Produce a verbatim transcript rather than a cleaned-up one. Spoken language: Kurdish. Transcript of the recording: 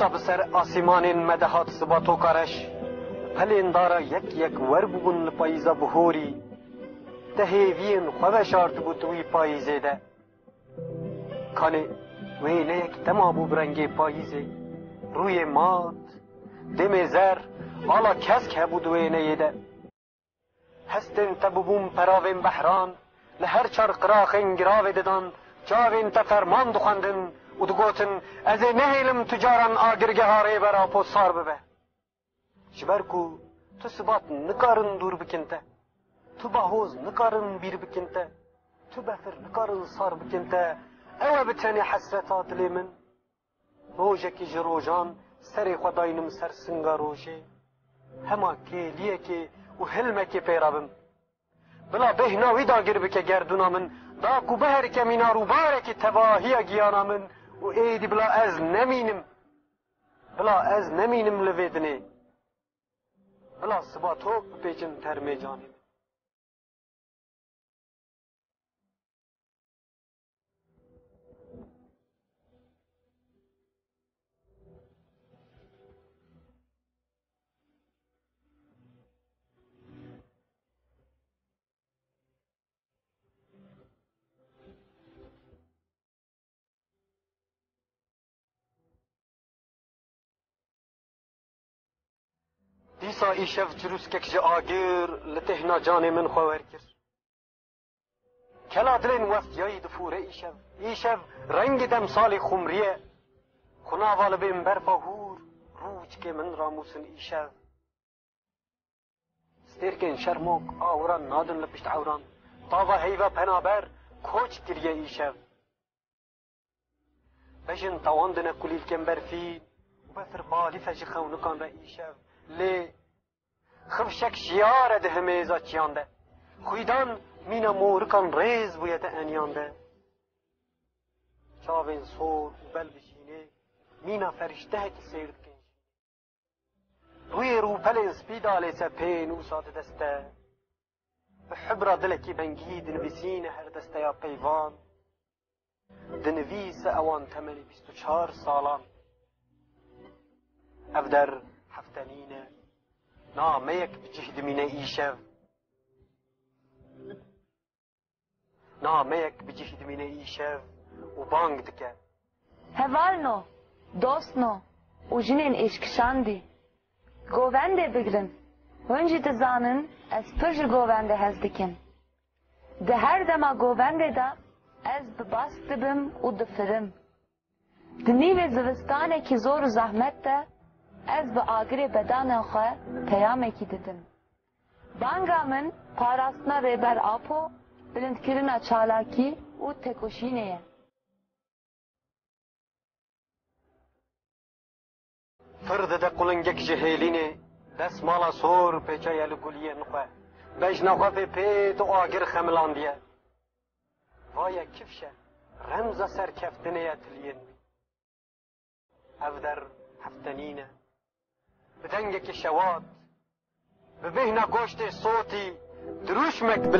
Bi ser asîmanên me de hat sibatoka reş, pelên dara yek yek wer bûbûn li payîza bihorî, te hêviyên xwe veşartibû di wî payîzê de. Kanê wêneyek dema bû bi rengê payîzê, rûyê mat, dêmê zer, ala kesk hebû di wêneyê de. Hestên te bûbûn peravên behran, li her çar qiraxên giravê didan, çavên te ferman dixwendin û digotin, ez ê nehêlim tu caran agirgeha Rêber Apo sar bibe. Ji ber ku tu sibat nikarin dûr bikin te, tu bahoz nikarin bîr bikin te, tu befir nikarin sar bikin te, ew e bi tenê hesreta dilê min. Rojekê ji rojan serê xwe daynim ser singa rojê. Hema kêliyekê û hilmekê pê re bim. Bila bêhna wî dagir bike gerdûna min, da ku biherike mîna rûbarekî tevahiya giyana min û êdî bila ez nemînim. Bila ez nemînim li vê dinê. Bila siba tok bipêçin termê canê min. Dîsa îşev çirûskek ji agir li têhna canê min xwe wer kir. Kela dilên weftiyayî difûre îşev. Îşev rengê demsalê xumrî ye. Xunava li bên berfa hûr, rûçikê min ramûsin îşev. Stêrkên şermok awiran nadin li pişt ewran. Tava heyva penaber koç kiriye îşev. Bejin tewandine kulîlkên berfîn û befir balîfe ji xewnikan re îşev. Lê xifşek şiyar e di himêza çiyan de. Xwîdan mîna morikan rêz bûye di eniyan de. Çavên sor û bel bi şînê mîna ferîştehekî seyr dikin. Rûyê rûpelên spî dalê se pê nûsa di deste. Bi hibra dilekî bengî dinivîsîne her desteya peyvan. Dinivîse ewan temenê bîst û çar salan. Ev der heftenîn e. Nameyek bi cih dimîne îşev. Nameyek bi cih dimîne îşev û bang dike. Hevalno, dostno û jinên êşkişandî, govendê bigrin. Hûn jî dizanin ez pir ji govendê hez dikim. Di her dema govendê de ez bi bask dibim û difirim. Di nîvê zivistanekî zor û zehmet de ez bi agirê bedanên xwe peyamekî didim. Banga min parastina Rêber Apo, bilindkirina çalakî û têkoşînê ye. Fir dide qulingek ji hêlînê, desmala sor pêçaye li guliyên xwe. Bejna xwe vê pêt û agir xemilandiye. Vaye kifşe, remza serkeftinê ye tiliyên wî. Ev der heftenîn e. Bi dengekî şewat, bi bêhna goştê sotî, dirûşmek bi